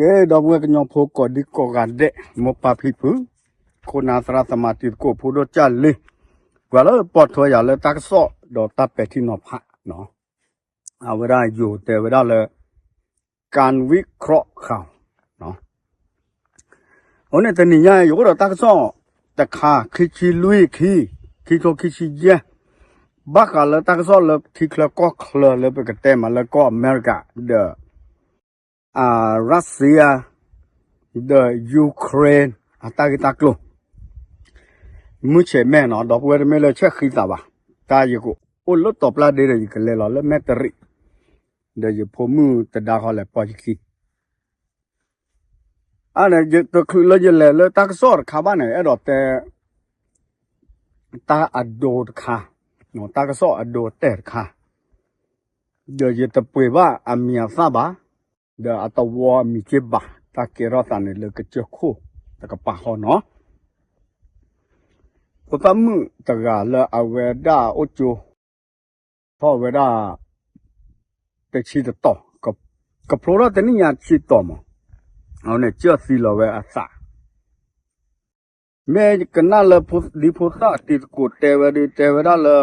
ကဲ ဒီပုၢ်ဝဲၢ်ကညီဖိကိးဒံကိးဂၤဒဲး မိၢ်ပၢ်ဖံဖု ခိၣ်နၢ်သရၣ်သမါတံၤသကိးဖိဒိၣ်ကၢ်လံၤ ပှၤလၢပိာ်ထွဲယၤလၢတၢ်ကစီၣ် ဒီးတၢ်ပဲာ်ထံနီၤဖး အဝဲဒၣ်ယိၤတဲဝဲဒၣ်လၢ การวิเคราะห์ข่าว အဃိန့ၣ်တနံၤညါ ယအိၣ်ဒီးတၢ်ကစီၣ်တခါ ခံဆံလွံၢ်ခံ ခံကထိခံဆံယဲၢ် ဘၣ်ဃးလၢတၢ်ကစီၣ်လၢထံချၢကီၢ်ချၢလၢပကတဲမးလၢကီၢ်အမဲရကၤ ဒီး Russia ဒီး Ukraine အတၢ်ဂ့ၢ်တၢ်ကျိၤ မုၢ်ဆဲးမဲာ်နီၤ ဒီပုၢ်ဝဲၢ်တမ့ၢ်လၢဆဲးဃံသးဘၣ် တၢ်ယကအိၣ်လၢတီၤပျၢ်ဒ့ဒီး ယကလဲၤလီၤလၢမဲာ်တရံး ဒီးယဖိမုၣ်တဒါဃီလဲၤပိာ်ယခံ အန့ၣ် တချုးလၢယလဲၤလၢတၢ်ကစီၣ်တခါဘၣ်န့ၣ် အဲၣ်ဒိးတဲ တၢ်အဒိတခါ တၢ်ကစီၣ်အဒိတဲာ်တခါ ဒီးယတပှ့ၤဘၣ်အမံၤအသၣ်ဘၣ် ဒီးအတဝီအမံၤက့ဘၣ် တၢ်ကဲထီၣ်သးန့ၣ်လၢကစၢၢ်ခိၣ်တကပၤဃီနီၤ ဖိသၣ်မုၣ်တဂၤလၢအဝဲဒၣ်အိၣ်ကၠိ ထီၣ်ဝဲဒၣ် တဆံတတီၤ ကဖျိထီၣ်တနံၣ်ညါတဆံတီၤမး အဝဲန့ၣ်ကၢၢ်သံလီၤဝဲအသး မ့ၢ်ကနၣ်လၢဒ်ဖိသၣ်တံၤသကိးတဲဝဲဒုး တဲဝဲဒၣ်လၢ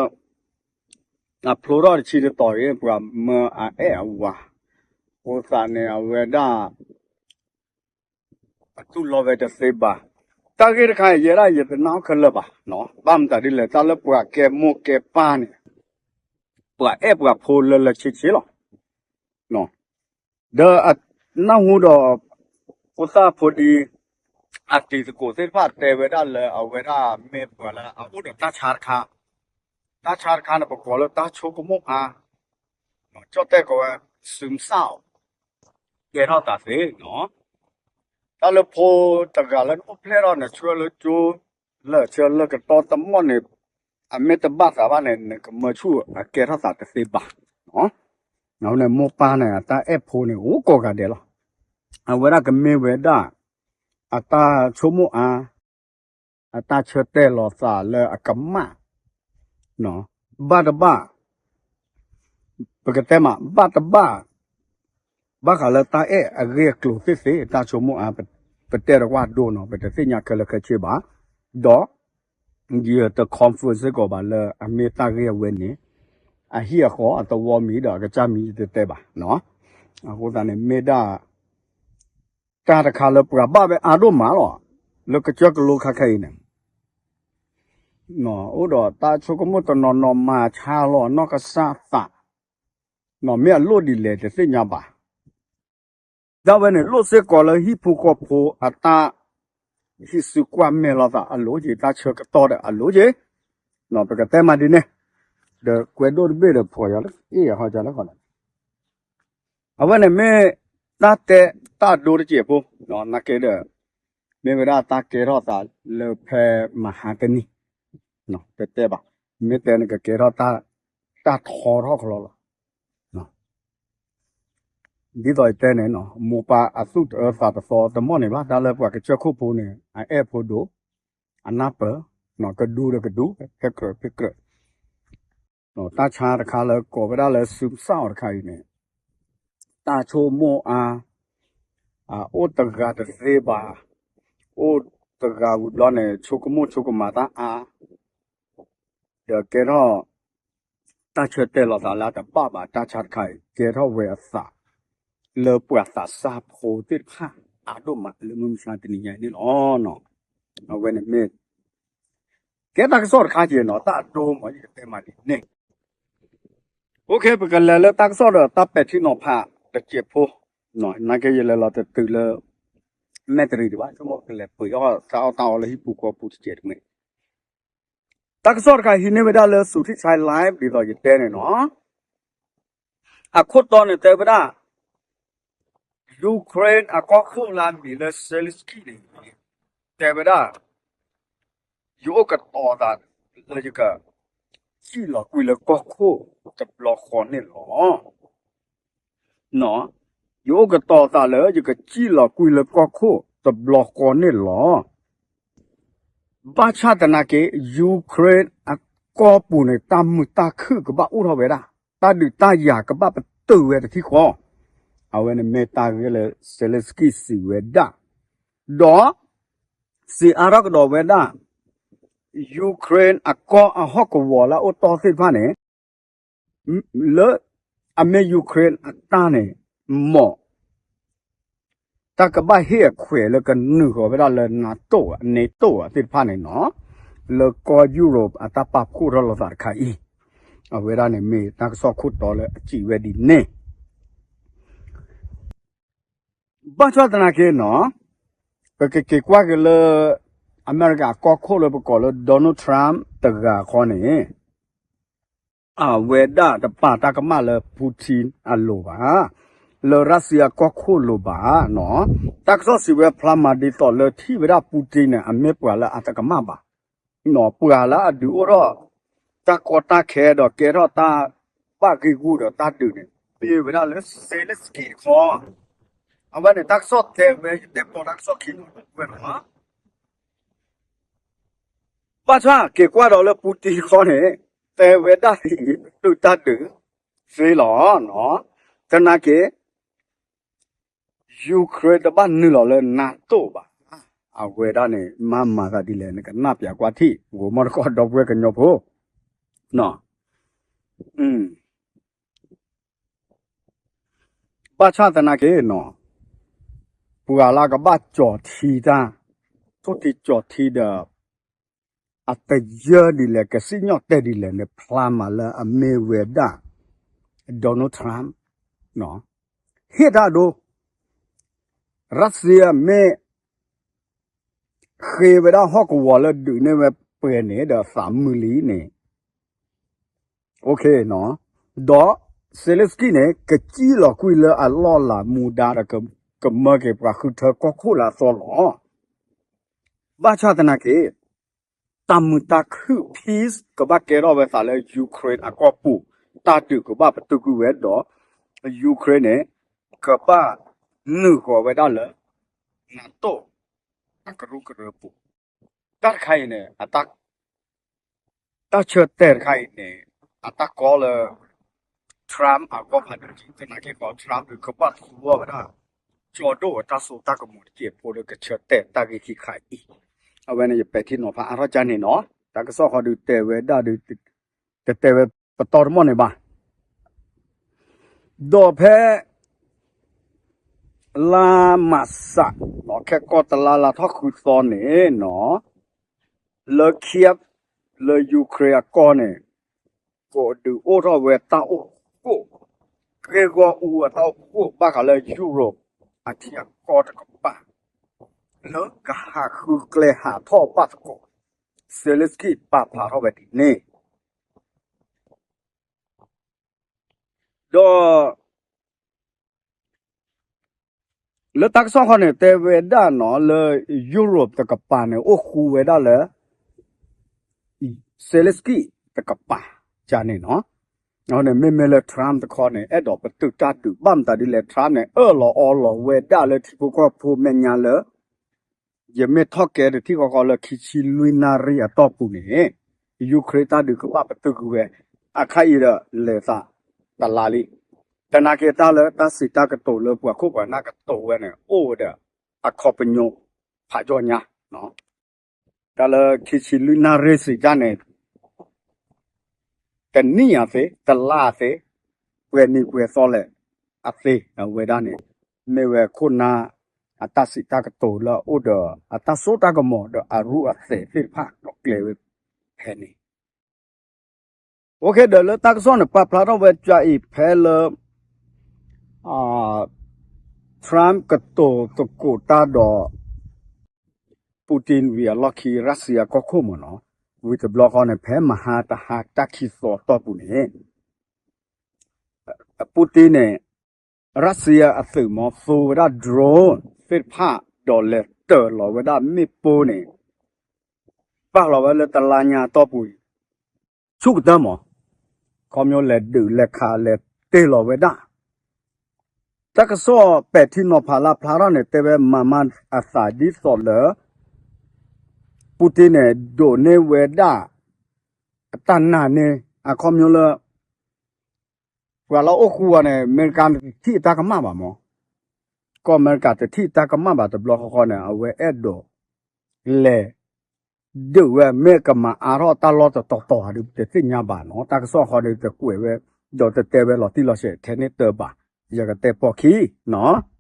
အဖျိထီၣ်တဆံတတီၤအံၤ ပှၤမၢအအဲၣ်အဝၤ အဃိသတးန့ၣ် အဝဲဒၣ် အတူၢ်လိာ်ဝဲတသ့ဘၣ်. တၢ်ဂ့ၢ်တခါအံၤ ယဲဒၣ်ယတနာ်အီၤခဲလၢာ်ဘၣ်. ဘၣ်မတၤဒ်လဲၣ် တၢ်လၢပှၤကဲမိၢ်ကဲပၢ်န့ၣ် ပှၤအဲၣ်ပှၤဖိလၢလၢဆ့ဆ့လီၤ. ဒီးအနၢ်ဟူဒီး ဖိသၣ်ဖိဒံ အတံၤသကိးသ့ၣ်တဖၣ်တဲဝဲဒၣ်လၢ အဝဲဒၣ်မ့ၢ်ပှၤလၢအအိၣ်ဒီးတၢ်ဆါတခါ, တၢ်ဆါတခါန့ၣ် ပကိးလၢတၢ်ဆိကမိၣ်အါ, ကၠီၣ်တဲၣ်ကိးဝဲ စူးစမ်း ကဲထီၣ်သးသ့ တၢ်လၢဖိတဂၤလၢနအိၣ်ဖျဲၣ်ထီၣ်န့ၣ် ဆှၢလၢကၠိ လၢဆှၢလၢကတီၢ်တမီၢ်န့ၣ် အမ့ၢ်တဘၣ်သးဘၣ်န့ၣ် နကမၢဆူၣ်အကဲထီၣ်သးတသ့ဘၣ်. န့ၣ်မိၢ်ပၢ်န့ၣ် အတၢ်အဲၣ်ဖိန့ၣ် အိၣ်ကိးဂၤဒဲးလီၤ. အဝဲဒၣ်ကမ့ၢ်ဝဲဒၣ် အတၢ်ဆိကမိၣ်အါ အတၢ်ဆၢတဲာ်လီၤသးလၢအကမၣ် ဘၣ်တဘၣ် ပကတဲမး ဘၣ်တဘၣ် ဘၣ်ဃးလၢတၢ်အဲၣ်အဂ့ၢ်အကျိၤသ့ၣ်သ့ၣ် တၢ်ဆိကမိၣ်အါ ပတဲတကွၢ်ဒိနီၤ ပတသ့ၣ်ညါခဲလၢာ်ခဲဆ့ဘၣ်. ဒီး ယတ confirm စ့ၢ်ကီးဘၣ်လၢအမ့ၢ်တၢ်ဂ့ၢ်အဝဲန့ၣ် အဟံၣ်အဃီအသဝီမံၤဒီးအကစၢ်မံၤယတတဲဘၣ်. အဃိသတးန့ၣ်မ့ၢ်ဒၣ် တၢ်တခါလၢပှၤဘၣ်ဝဲအါဒိၣ်မးလီၤ. လၢကစၢၢ်ကလိခါခဲအံၤန့ၣ် အိၣ်ဒီးတၢ်ဆိကမိၣ်တနီၤနီၤ မၤဆါလီၤအနီၢ်ကစၢ်သး, မ့ၢ်အလိၣ်ဒ်လဲၣ်တသ့ၣ်ညါဘၣ်. ဒ်ဝဲန့ၣ် လိၣ်စ့ၢ်ကီးလၢဟံၣ်ဖိဃီဖိအတၢ် ဟံးစုကွၢ်မဲာ်လိာ်သးအလိၤက့ၤ တၢ်ဆၢကတီၢ်ဒီးအလိၤက့ၤ, ပကတဲမးဒ်န့ၣ်, ဒီးကွဲးဒိၣ်တဘ့ၣ်ဒီးဖှီၣ်ယၤလၢ အ့ၣ် ဟီကလၢခီလၢ အဝဲန့ၣ်မ့ၢ်တၢ်တဲတၢ်ဒိတစဲးဖိ, နာ်က့ဒီး မ့ၢ်ဝဲဒၣ်တၢ်ကဲထီၣ်သးလၢဖဲမဟါတနံၤ, တတဲဘၣ်, မ့ၢ်တဲန့ၣ်ကကဲထီၣ်တၢ်ထီထီၣ်ကလီလီၤ. ဒ်သိးယတဲန့ၣ် မိၢ်ပၢ်အသူၣ်တအၢသးတသီတမီၢ်န့ၣ်ဘၣ်, တၢ်လၢပှၤကစၢၢ်ခိၣ်ဖိန့ၣ် အအဲၣ်ဖိဒိၣ်, အနၢ်ပၢၢ်, ကဒူဒီးကဒူ, ဖဲကြၢးဖဲကြၢး တၢ်ဆါတခါလၢကိးဝဲဒၣ်လၢ စူးစမ်း တခါအံၤန့ၣ်, တၢ်ဆိကမိၣ်အါ, အိၣ်တဂၤတသ့ဘၣ်, အိၣ်တဂၤဝံၤဘျီန့ၣ် ဆိကမိၣ်ဆိကမးတၢ်အါ, ဒီးကဲထီၣ် တၢ်ဆၢတဲာ်လီၤသးလၢအတဘၣ်ဘၣ် တၢ်ဆါတခါအံၤ ကဲထီၣ်ဝဲအသး လၢပှၤသးစၢ်ဖိသ့ၣ်တဖၣ်အါဒိၣ်မးလၢမုၢ်မဆါတနံၤညါအံၤန့ၣ်လီၤ. အဝဲန့ၣ်မ့ၢ် ကဲတၢ်ကစီၣ်တခါက့ၤနီၤ တၢ်အဒိမး ယကတဲမးဒ်န့ၣ်. အိၣ်ခ့ ပကလဲၤလၢတၢ်ကစီၣ်ဒီးတၢ်ပဲာ်ထံနီၤဖးတစဲးဖိ, နာ်က့ယလဲၤလီၤတတုၤလၢ မဲာ်တရံးဒံးဘၣ် ဆိကမိၣ်ကလဲၤပှ့ၤအီၣ်တၢ်အီၣ်တၢ်အီလၢဟံၣ်ပူၤဃီပူၤတစဲးတမှဲ တၢ်ကစီၣ်တခါဟံးန့ၢ်ဝဲဒၣ်လၢ Suthichai Live ဒ်သိးယတဲန့ၣ်နီၤ, အခိၣ်တီန့ၣ်တဲဝဲဒၣ် Ukraine အကီၢ်ခိၣ်လၢအမံၤလၢ Zelensky န့ၣ် တဲဝဲဒၣ် ယအိၣ်ကတီၤသးလၢယက စံၣ်လီၤကွံာ်လၢကီၢ်ခိၣ်တဘျီဃီန့ၣ်လီၤ. ယအိၣ်ကတီၤသးလၢယကစံၣ်လီၤကွံာ်လၢကီၢ်ခိၣ်တဘျီဃီန့ၣ်လီၤ. ဘၣ်ဆၣ်သနာ်က့ Ukraine အကီၢ်ပူၤန့ၣ် တၢ်မုာ်တၢ်ခုၣ်ကဘၣ်အိၣ်ထီၣ်ဝဲဒၣ်, တၢ်ဒုးတၢ်ယၤကဘၣ်ပတုာ်ဝဲတထံၣ်ဃီ, အဝဲန့ၣ်မ့ၢ်တၢ်ဂ့ၢ်လၢ Zelensky စံးဝဲဒၣ်, ဒီး စံးအါထီၣ်ကဒီးဝဲဒၣ် Ukraine အကီၢ်အဟီၣ်ကဝီၤလၢအအိၣ်တီသ့ၣ်တဖၣ်န့ၣ် လၢအမ့ၢ် Ukraine အတၢ်န့ၣ် မ် တၢ်ကဘၣ်ဟ့ၣ်အခွဲးလၢကနုာ်ဃီၤဝဲဒၣ်လၢ NATO NATO သ့ၣ်တဖၣ်န့ၣ်နီၤ, လၢကီၢ် Europe အတၢ်ပာ်ဖှိၣ်ထီၣ်လိာ်သးတခါအံၤ, အဝဲဒၣ်န့ၣ်မ့ၢ်တၢ်ကစီၣ်ခိၣ်တီလၢအစံးဝဲဒ်န့ၣ် ဘၣ်ဆၣ်သနာ်က့နီၤ, ပကက့ၤကွၢ်က့ၤလၢ အမဲရကၤအကီၢ်ခိၣ်လၢပကိးလၢ Donald Trump တဂၤဃီန့ၣ်, အဝဲဒၣ်တပာ်တၢ်ကမၣ်လၢ Putin အလိၤဘၣ်, လၢ Russia အကီၢ်ခိၣ်လိၤဘၣ်နီၤ, တၢ်ကစီၣ်စံးဝဲဖျါမၤဒ်သိးလၢထံၣ်ဝဲဒၣ် Putin န့ၣ် အမ့ၢ်ပှၤလၢအတကမၣ်ဘၣ် နီၤ ပှၤလၢအဒုးအိၣ်ထီၣ် တၢ်ကီတၢ်ခဲဒီးကဲထီၣ်တၢ်ဘၣ်ဂ့ၢ်ဂူာ်ဒီးတၢ်ဒုးန့ၣ် မ့ၢ်ဝဲဒၣ်လၢ Zelensky တခီ, အဝဲန့ၣ်တၢ်ကစီၣ်တဲဝဲ ယတဲပီတၢ်ကစီၣ်ခံနီၤ ဝဲနီၤ, ဘၣ်ဆၣ်က့ၤကွၢ်ဒီးလၢ Putin တခီန့ၣ် တဲဝဲဒၣ် သုးတၢ်ဒုးသ့လီၤ, သနာ်က့ Ukraine တဘၣ်နုာ်လီၤလၢ NATO ဘၣ်, အဝဲဒၣ်န့ၣ် မၤမၤသးဒ်လဲၣ် နကနၢ်ပၢၢ်ကွၢ်ထံၣ် ဂိၤမီၢ်တခီဒီပုၢ်ဝဲၢ်ကညီဖိ, ဘၣ်ဆၣ်သနာ်က့နီၤ, ပှၤလၢကဘၣ်ကၠီၤထံတၢ်, ထိၣ်ထံကၠီၤထံဒီး အတယၢဒ်လဲၣ် ကစံၣ်ညီၣ်တဲာ်ဒ်လဲၣ်န့ၣ် ဖျါမးလၢအမ့ၢ်ဝဲဒၣ် Donald Trump ဟ့ၣ်တၢ်ဒိ Russia မ့ၢ် ဃ့ဝဲဒၣ်ဟီၣ်ကဝီၤလၢဒုးန့ၢ်ဝဲပှဲၤန့ၣ်ဒီးသးမုာ်လံန့ၣ်, ဒီး Zelensky န့ၣ် ကစံၣ်လီၤကွံာ်လၢအလီၢ်လၤမူဒါဒီး ကမၢက့ၤပှၤဃုထၢကီၢ်ခိၣ်လၢအသီလီၤ. ဘၣ်ဆၣ်သနာ်က့ တၢ်မုာ်တၢ်ခုၣ် peace ကဘၣ်ကဲထီၣ်ဝဲသးလၢ Ukraine အကီၢ်ပူၤ, တၢ်ဒုးကဘၣ်ပတုာ်ကွံာ်ဝဲဒီး Ukraine န့ၣ် ကဘၣ်နုာ်ဃီၤဝဲဒၣ်လၢ NATO အကရူၢ်ကရၢပူၤ, တၢ်တခါအံၤန့ၣ် တၢ်ဆၢတဲာ်တခါအံၤန့ၣ် အတၢ်ကီလၢ Trump အဂီၢ်ဖးဒိၣ်ကံ သနာ်က့ Trump ဒုးကဘၣ်သူအီၤဝဲဒၣ် ကၠီဒိၣ်အတၢ်စိတၢ်ကမီၤတစဲးဖိလၢကဆၢတဲာ်တၢ်ဂ့ၢ်ခံခါအံၤ, အဝဲန့ၣ်ယပဲာ်ထံနီၤဖးအါထီၣ်ကန့ၣ်နီၤ, တၢ်ကစီၣ်ဃီဒုးတဲဝဲဒၣ်ဒုး တတဲဝဲပတီၢ်တမီၢ်န့ၣ်ဘၣ်. ဒီးဖဲ လါမးစး ခဲကိာ်တလါလါထီၣ်ဃုသီန့ၣ်နီၤ, လၢ Kyiv လၢ Ukraine အကီၢ်န့ၣ် ကဒုးအိၣ်ထီၣ်ဝဲတၢ်အိၣ်ဖှိၣ်, ကဲဂီၢ်အူအတၢ်အိၣ်ဖှိၣ်ဘၣ်ဃးလၢ Europe အထံအကီၢ်တကပၤ လၢကဟးဃုကျဲဟးထီၣ်ဘၣ်သကိး, Zelensky ပာ်ဖျါထီၣ်ဝဲဒ်န့ၣ် ဒီး လၢတၢ်ကစီၣ်ခီန့ၣ် တဲဝဲဒၣ်နီၤလၢ Europe တကပၤန့ၣ် အိၣ်ဃူဝဲဒၣ်လၢ Zelensky တကပၤ ကန့ၣ်နီၤ, န့ၣ်မ့မ့ၢ်လၢ Trump တခီန့ၣ် အဲၣ်ဒိးပတုာ်တၢ်ဒုးဘၣ်မတၤဒ်လဲၣ် Trump န့ၣ် အၢၣ်လီၤအီလီၤဝဲဒၣ်လၢထံဖိကီၢ်ဖိမဲာ်ညါလၢ ယမ့ၢ်ထီၣ်ကဲတထံၣ်ဃီဃီလၢခံဆံလွံၢ်နၣ်ရံၣ်အတီၢ်ပူၤန့ၣ် Ukraine တၢ်ဒုးကဘၣ်ပတုာ်ကွံာ်ဝဲ, အခါအံၤဒီးလဲၤသးတလါလံ. သနာ်က့တၢ်လၢတၢ်စံးတၢ်ကတိၤလၢပှၤခိၣ်ပှၤနၢ်ကတိၤဝဲန့ၣ် အိၣ်ဝဲဒီးအခီပညီဖးယီၢ်ညါ တၢ်လၢခံဆံလွံၢ်နၣ်ရံၣ်စံးတၢ်န့ၣ် တနံၣ်အသ့, တလါအသ့, ပှဲၤနံၤပှဲၤသီလဲၣ်အသ့, အဝဲဒၣ်န့ၣ် မ့ၢ်ဝဲခိၣ်နၢ်အတၢ်စံးတၢ်ကတိၤလၢအအိၣ်ဒီးအတၢ်စိတၢ်ကမီၤဒီးအရူၢ်အသဲးသ့ၣ်တဖၣ်ဒီးကျဲၤဝဲဖဲန့ၣ် အိၣ်ခ့ဒီးလၢတၢ်ကစီၣ်န့ၣ် ပာ်ဖျါထီၣ်ဝဲကၠါအံၤဖဲလၢ Trump ကတိၤသကိးတၢ်ဒီး Putin ဝံၤအလီၢ်ခံ Russia ကီၢ်ခိၣ်မ့ၢ်နီၤ, ဝံၤတဘျီဃီန့ၣ် ဖဲမဟါတဟါတၢ်ခံသီတီၢ်ပူၤန့ၣ် Putin န့ၣ် Russia အသုးမီၤသိဝဲဒၣ် drone သ့ၣ်တဖၣ် ဒီးလဲၤတၢၤလီၤဝဲဒၣ်မ့ၣ်ပိၢ်န့ၣ် ပာ်လီၤဝဲလၢတလါညါအတီၢ်ပူၤ ဆူၣ်ကတၢၢ်မး, ခီဖျိလဲၤဒုးလဲၤခးလဲၤတ့ၢ်လီၤဝဲဒၣ်. တၢ်ကစီၣ်ပဲာ်ထံနီၤဖးလၢဖျါထီၣ်န့ၣ် တဲဝဲမၤမၤအသးဒ်သိးလၢ Putin န့ၣ် ဒိးန့ၢ်ဝဲဒၣ် အတၢ်နာ်န့ၢ် အခီပညီလၢ ပှၤလၢအိၣ်ဃူအီၤန့ၣ် အမဲရကၤထံၣ်အတၢ်ကမၣ်ဘၣ်မး, ကီၢ်အမဲရကၤတထံၣ်တၢ်ကမၣ်ဘၣ်တဘျီဃီဃီန့ၣ် အဝဲအဲၣ်ဒိး လဲၤ ဒုးဝဲ မ့ၢ်ကမၤအါထီၣ်တၢ်လီၢ်တတီၤတီၤဧါဒုး ပတသ့ၣ်ညါဘၣ်နီၤ. တၢ်ကစီၣ်ဃီန့ၣ် တကွဲးဝဲ ဒီးတတဲဝဲလီၤတံၢ်လီၤဆဲးထဲန့ၣ်တၢ်ဘၣ်. ယကတဲပိာ်ခံနီၤ.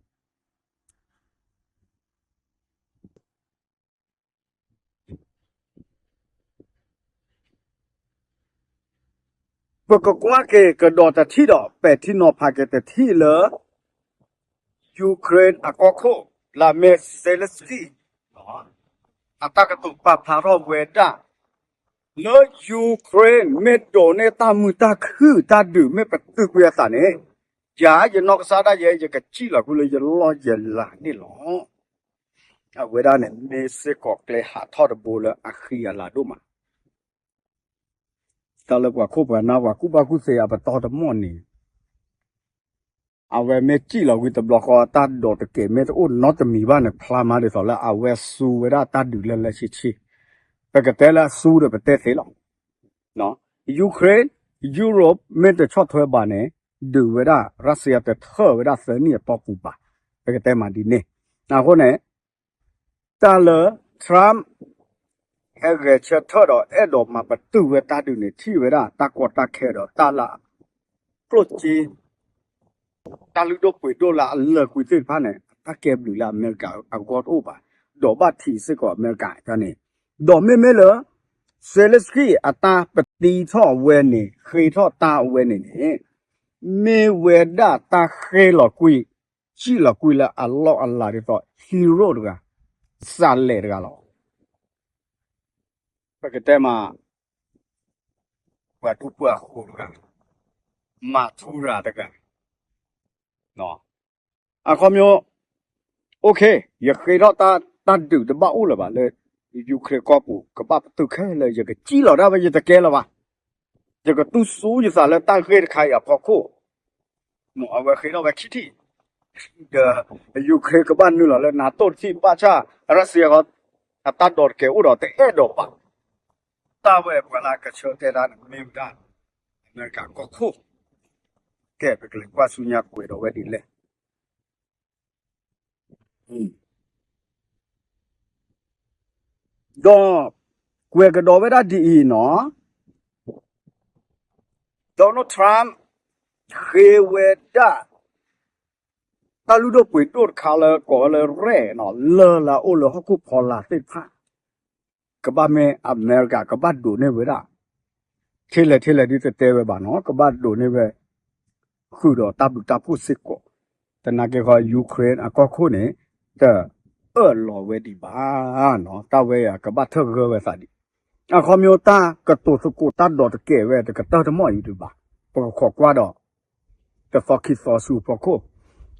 ပကကွၢ်က့ၤကဒီးတထံၣ်ဒီး ပဲာ်ထံနီၤဖးက့ၤတထံၣ်လၢ Ukraine အကီၢ်ခိၣ် လၢအမ့ၢ် Zelensky အတၢ်ကတိၤပာ်ဖျါထီၣ်ဝဲဒၣ် လၢ Ukraine မ့ၢ်ဒိးန့ၢ်တၢ်မုာ်တၢ်ခုၣ်တၢ်ဒုး မ့ၢ်ပတုာ်ကွံာ်အသးန့ၣ် ယၤယနီၢ်ကစၢ်ဒၣ်ယဲ ယကစံၣ်လီၤကွံာ်လၢယလီၢ်ယလၤန့ၣ်လီၤ. အဝဲဒၣ်န့ၣ် မ့ၢ်စ့ၢ်ကီးကျဲဟးထီၣ်တဘိလၢအဃံအလၤဒိၣ်မး တၢ်လၢပှၤခိၣ်ပှၤနၢ်ပှၤကူၣ်ဘၣ်ကူၣ်သ့အပတီၢ်တမီၢ်န့ၣ် အဝဲမ့ၢ်စံၣ်လီၤကွံာ်တဘျီဃီ တၢ်ဒိးတကဲးမ့ၢ်တအိၣ်နီတမံၤဘၣ်န့ၣ် ဖျါမးဒ်သိးလၢအဝဲစူဝဲဒၣ်တၢ်ဒုးလၢလၢဆ့ဆ့, ပကတဲလၢအစူဒီးပတဲသ့လီၤ. Ukraine, Europe မ့ၢ်တဆီၣ်ထွဲဘၣ်န့ၣ် ဒုးဝဲဒၣ် Russia တထၢၣ်ဝဲဒၣ်သၢနံၣ်အတီၢ်ပူၤဘၣ်. ပကတဲမးဒ်န့ၣ်. အဃိန့ၣ် တၢ်လၢ Trump ဟဲဂဲၤဆၢထၢၣ်ဒီးအဲၣ်ဒိးမၤပတုာ်ဝဲတၢ်ဒုးန့ၣ် ထံၣ်ဝဲဒၣ်တၢ်ကီတၢ်ခဲဒီးတၢ်လၢ ကျိၣ်စ့ တၢ်လုၢ်ဒိၣ်ပှ့ၤဒိၣ်လၢအလၢာ်ကွံာ်သ့ၣ်တဖၣ်န့ၣ် အတၢ်ကဲဘျုးလၢအမဲရကၤအဂီၢ်တအိၣ်ဘၣ်, ဒီးဘၣ်ထံးစ့ၢ်ကီးအမဲရကၤန့ၣ်, ဒီးမ့မ့ၢ်လၢ Zelensky အတၢ်ပတံထီၣ်ဝဲန့ၣ် ဃ့ထီၣ်တၢ်ဝဲန့ၣ်န့ၣ် မ့ၢ်ဝဲဒၣ်တၢ်ဃ့လီၤကွံာ် စံၣ်လီၤကွံာ်လၢအလီၢ်အလၤဒ်သိး hero တဂၤ, စးလဲးတဂၤလီၤ. ပကတဲမး ပှၤဒူပှၤဃိၤတဂၤ, မၤထူရၤတဂၤ, အခီပညီ OK, ယဃ့ထီၣ်တၢ်ဒုးတဘၣ်အိၣ်လၢၤဘၣ်လၢ Ukraine ကီၢ်ပူၤ ကဘၣ်ပတုာ်ခဲလၢာ် ယကစံၣ်လီၤဒၣ်ဝဲ ယတကဲလၢၤဘၣ်, ယကတူၢ်စူယသးလၢတၢ်ဂ့ၢ်တခါအံၤအဖီခိၣ်, မ်အဝဲဃ့ထီၣ်ဝဲခံထံၣ်, ဒီး Ukraine ကဘၣ်နုာ်လီၤလၢ NATO တထံၣ်ဘၣ်ဆၣ် Russia အတၢ်ဒိးတကဲးအိၣ်ဒီးတအဲၣ်ဒိးဘၣ်, တၢ်ဝဲပှၤလၢအကဆၢတဲတၢ်န့ၣ် မ့ၢ်ဝဲဒၣ် အမဲရကၤကီၢ်ခိၣ်, ကဲပကလဲၤကွၢ်ဆူညါကွဲးဒီးဝဲဒ်လဲၣ် ဒီးကွဲးကဒီးဝဲဒၣ်ဒ်အံၤနီၤ, Donald Trump ဃ့ဝဲဒၣ် တၢ်လုၢ်ဒိၣ်ပှ့ၤဒိၣ်တခါလၢကိးဝဲလၢ red နီၤ, လၢၢ်လၢအအိၣ်လၢဟီၣ်ခိၣ်ဖီလာ်သ့ၣ်တဖၣ် ကဘၣ်မ့ၢ်အမဲရကၤ ကဘၣ်ဒိးန့ၢ်ဝဲဒၣ် ထဲလဲၣ်ထဲလဲၣ်ဒ်တတဲဝဲဘၣ်နီၤ, ကဘၣ်ဒိးန့ၢ်ဝဲ ဃုာ်ဒီးတၢ်ဘျုးတၢ်ဖှိၣ်စ့ၢ်ကီး, သနာ်က့ဃီ Ukraine အကီၢ်ခိၣ်န့ၣ် တအၢၣ်လီၤဝဲဒံးဘၣ်နီၤ, တၢ်ဝဲအံၤကဘၣ်ထၢၣ်ဂၢၢ်ဝဲသးဒံး, အခီပညီတၢ်ကတိၤသကိးတၢ်ဒိးတကဲးဝဲ တကတၢၢ်တမီၢ်အံၤဒံးဘၣ်, ပကခိးကွၢ်ဒီး တသီခံသီဆူအဖီခိၣ်,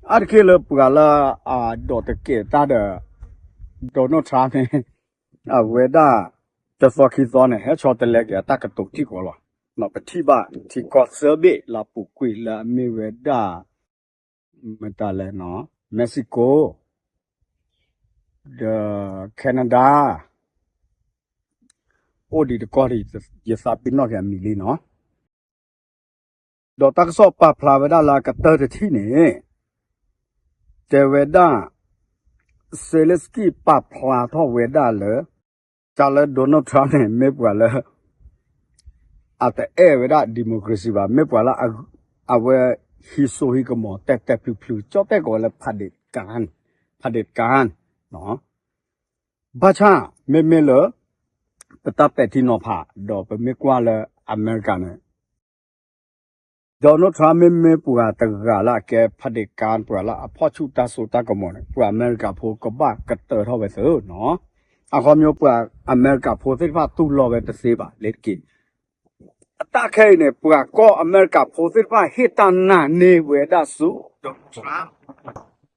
အါတက့ၢ်လၢပှၤလၢအဒိးတကဲးတၢ်ဒီး Donald Trump န့ၣ် အဝဲဒၣ် တသီခံသီန့ၣ် ဟဲဆီတလဲက့ၤအတၢ်ကတိၤထံၣ်ကီးလီၤ. ပထံၣ်ဘၣ်ထံကီၢ်သၢဘ့ၣ်လၢအပူၤကွံာ်လၢအမ့ၢ်ဝဲဒၣ် မတၤလဲၣ်နီၤ Mexico ဒီး Canada အိၣ်ဒံးတကီၢ်ဒံး ယသးပ့ၤနီၣ်က့ၤအမံၤလံနီၤ. ဒီးတၢ်ကစီၣ်ပာ်ဖျါဝဲဒၣ်လၢအကတၢၢ်တထံၣ်န့ၣ် တဲဝဲဒၣ် Zelensky ပာ်ဖျါထီၣ်ဝဲဒၣ်လၢ တၢ်လၢ Donald Trump န့ၣ် မ့ၢ်ပှၤလၢ အတအဲၣ်ဝဲဒၣ် democracy ဘၣ်, မ့ၢ်ပှၤလၢ အဝဲဟံးစိဟံးကမီၤ တဲာ်တဲာ်ဖျုးဖျုး ကၠီၣ်တဲၣ်ကီးဝဲလၢ ဖးဒ့းကၢၣ်, ဖးဒ့းကၢၣ် ဘၣ်ဆၣ် မ့မ့ၢ်လၢ ပတၢ်ပဲာ်ထံနီၤဖး ဒီးပမ့ၢ်ကွၢ်လၢအမဲရကၤန့ၣ် Donald Trump မ့မ့ၢ်ပှၤတဂၤလၢအကဲဖးဒ့းကၢၣ် ပှၤလၢအဖီၣ်ဆူၣ်တၢ်စိတၢ်ကမီၤန့ၣ် ပှၤအမဲရကၤဖိကဘၣ်ကတၢၢ်ထီၣ်ဝဲသ့နီၤ. အခီပညီပှၤအမဲရကၤဖိသ့ၣ်တဖၣ်တူၢ်လိာ်ဝဲတသ့ဘၣ် လၢတက့ၢ် အတၢ်ခဲအံၤန့ၣ် ပှၤကီၢ်အမဲရကၤဖိသ့ၣ်တဖၣ်ဟ့ၣ်တၢ်နာ်န့ၢ်ဝဲဒၣ်ဆူ Donald Trump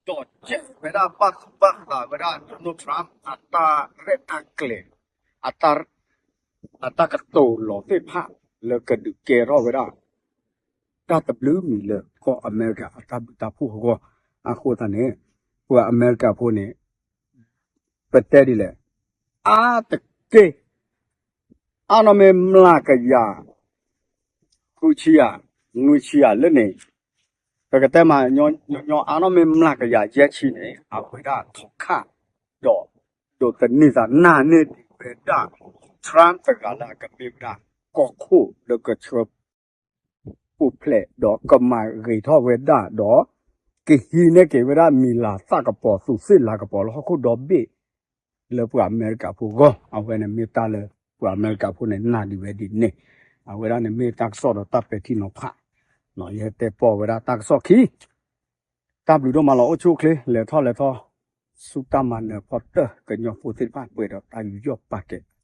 ဒီးစဲးဝဲဒၣ်ဘၣ်သူၣ်ဘၣ်သးဝဲဒၣ် Donald Trump အတၢ်ရဲၣ်တၢ်ကျဲၤ အတၢ် အတၢ်ကတိၤလီၤသ့ၣ်တဖၣ်လၢကဒုးကဲထီၣ်ဝဲဒၣ် တၢ်တဘျုးမံၤလၢကီၢ်အမဲရကၤအတၢ်ဘျုးတၢ်ဖှိၣ်အဂီၢ်, အဃိသတးန့ၣ် ပှၤအမဲရကၤဖိန့ၣ် ပတဲဒ်လဲၣ်, အါတက့ၢ် အါနီၢ်မ့ၢ်မျးကယၤ ဃုဆံယၤ နွံဆံယၤလၢန့ၣ် ပကတဲမး ညီညီအါနီၢ်မ့ၢ်မျးကယၤယဲၢ်ဆံန့ၣ် အဝဲဒၣ်ထီခၣ် ဒီး ဒိးသန့ၤသးနၢ်န့ၢ်ဒံးဝဲဒၣ် Trump တဂၤလၢအကမ့ၢ်ဝဲဒၣ် ကီၢ်ခိၣ်လၢကဆှၢ ပူၤဖျဲးဒီးကမၤဂ့ၤထီၣ်ဝဲဒၣ်ဒီး ကဟံးန့ၢ်က့ၤဝဲဒၣ်မံၤလၤသၣ်ကပီၤ သူးသ့ၣ်လၤကပီၤလၢဟီၣ်ခိၣ်ဒီဘ့ၣ် လၢပှၤအမဲရကၤဖိအဂီၢ် အဝဲန့ၣ်မ့ၢ်တၢ်လၢ ပှၤအမဲရကၤဖိန့ၣ်နာ်ဒံးဝဲဒ်န့ၣ် အဝဲဒၣ်န့ၣ်မ့ၢ်တၢ်ကစီၣ်ဒီးတၢ်ပဲာ်ထံနီၤဖး ယဟဲတဲပီၢ်ဝဲဒၣ်တၢ်ကစီၣ်ခံ တၢ်ဘျုးဒိၣ်မးလီၤ အိၣ်ဆူၣ်အိၣ်ချ့ လဲၤထီၣ်လဲၤထီၣ် ဆူတၢ်မၤနၢၤဖီတၢၢ် ကညီဖိသ့ၣ်တဖၣ် ပှဲၤဒီးတၢ်ယူးယီၣ်ပာ်ကဲၤ